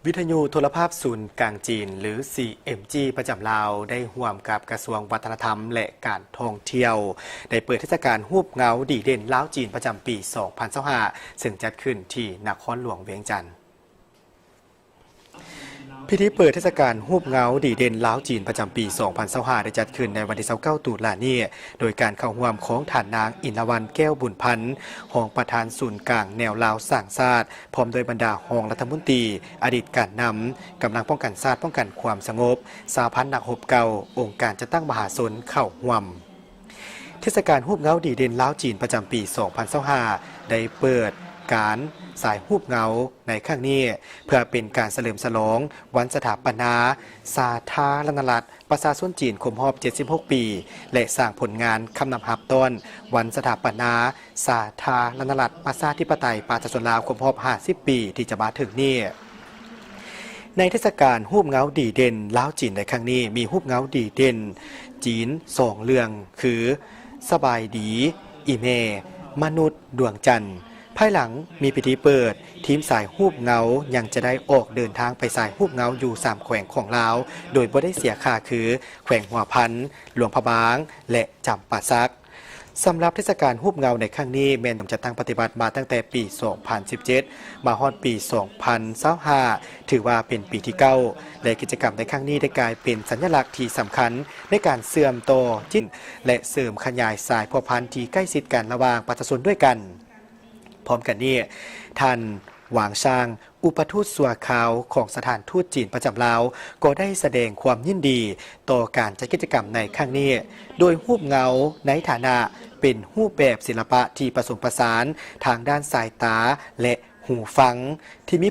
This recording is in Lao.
ວິທະຍຸໂທລະພາບສູນກາງຈີນ ຫຼື ຊີເອັມຈີ ປະຈຳລາວ ໄດ້ຮ່ວມກັບກະຊວງວັດທະນະທຳ ແລະ ການທ່ອງທ່ຽວ ໄດ້ເປີດເທດສະການຮູບເງົາດີເດັ່ນລາວ-ຈີນ ປະຈຳປີ ສອງພັນຊາວຫ້າ ເຊິ່ງຈັດຂຶ້ນທີ່ນະຄອນຫຼວງວຽງຈັນ. ພິທີເປີດເທດສະການຮູບເງົາດີເດັ່ນລາວ-ຈີນ ປະຈຳປີ ສອງພັນຊາວຫ້າ ໄດ້ຈັດຂຶ້ນໃນວັນທີ ຊາວເກົ້າ ຕຸລານີ້ ໂດຍການເຂົ້າຮ່ວມຂອງທ່ານນາງ ອິນລະວັນ ແກ້ວບຸນພັນ ຮອງປະທານສູນກາງແນວລາວສ້າງຊາດ ພ້ອມດ້ວຍບັນດາຮອງລັດຖະມົນຕີ, ອະດີດການນຳ, ກຳລັງປ້ອງກັນຊາດ, ປ້ອງກັນຄວາມສະຫງົບ, ສະຫະພັນນັກຮົບເກົ່າ, ອົງການຈັດຕັ້ງມະຫາຊົນເຂົ້າຮ່ວມ. ເທດສະການຮູບເງົາດີເດັ່ນລາວ-ຈີນ ປະຈຳປີ ສອງພັນຊາວຫ້າ ໄດ້ເປີດການສາຍຮູບເງົາໃນຄັ້ງນີ້ ເພື່ອເປັນການສະເຫຼີມສະຫຼອງວັນສະຖາປະນາສາທາລະນະລັດ ປະຊາຊົນຈີນ ຄົບຮອບ ເຈັດສິບຫົກ ປີ ແລະ ສ້າງຜົນງານຄຳນັບຮັບຕ້ອນວັນສະຖາປະນາສາທາລະນະລັດ ປະຊາທິປະໄຕ ປະຊາຊົນລາວ ຄົບຮອບ ຫ້າສິບ ປີ ທີ່ຈະມາເຖິງນີ້. ໃນເທດສະການຮູບເງົາດີເດັ່ນລາວ-ຈີນ ໃນຄັ້ງນີ້ ມີຮູບເງົາດີເດັ່ນຈີນ ສອງ ເລື່ອງ ຄື ສະບາຍດີ ອີ່ແມ່, ມະນຸດດວງຈັນ. ພາຍຫຼັງມີພິທີເປີດ, ທີມສາຍຮູບເງົາຍັງຈະໄດ້ອອກເດີນທາງໄປສາຍຮູບເງົາຢູ່ ສາມ ແຂວງຂອງລາວ ໂດຍບໍ່ໄດ້ເສຍຄ່າ ຄື ແຂວງຫົວພັນ, ຫຼວງພະບາງ ແລະ ຈຳປາສັກ. ສຳລັບເທດສະການຮູບເງົາໃນຄັ້ງນີ້ ແມ່ນຈັດຕັ້ງປະຕິບັດມາຕັ້ງແຕ່ປີ ສອງພັນສິບເຈັດ ມາຮອດປີ ສອງພັນຊາວຫ້າ ຖືວ່າເປັນປີທີ ເກົ້າ ແລະ ກິດຈະກຳໃນຄັ້ງນີ້ໄດ້ກາຍເປັນສັນຍະລັກທີ່ສຳຄັນໃນການເຊື່ອມຕໍ່ຈິດ ແລະ ເສີມຂະຫຍາຍສາຍພົວພັນທີ່ໃກ້ຊິດກັນລະຫວ່າງປະຊາຊົນດ້ວຍກັນ. ພ້ອມກັນນີ້, ທ່ານ ຫວາງຊາງ ອຸປະທູດຊົ່ວຄາວຂອງສະຖານທູດຈີນປະຈຳລາວ ກໍໄດ້ສະແດງຄວາມຍິນດີຕໍ່ການຈັດກິດຈະກຳໃນຄັ້ງນີ້ ໂດຍຮູບເງົາໃນຖານະເປັນຮູບແບບສິລະປະທີ່ປະສົມປະສານທາງດ້ານສາຍຕາ ແລະ ຫູຟັງ ທີ່ມີ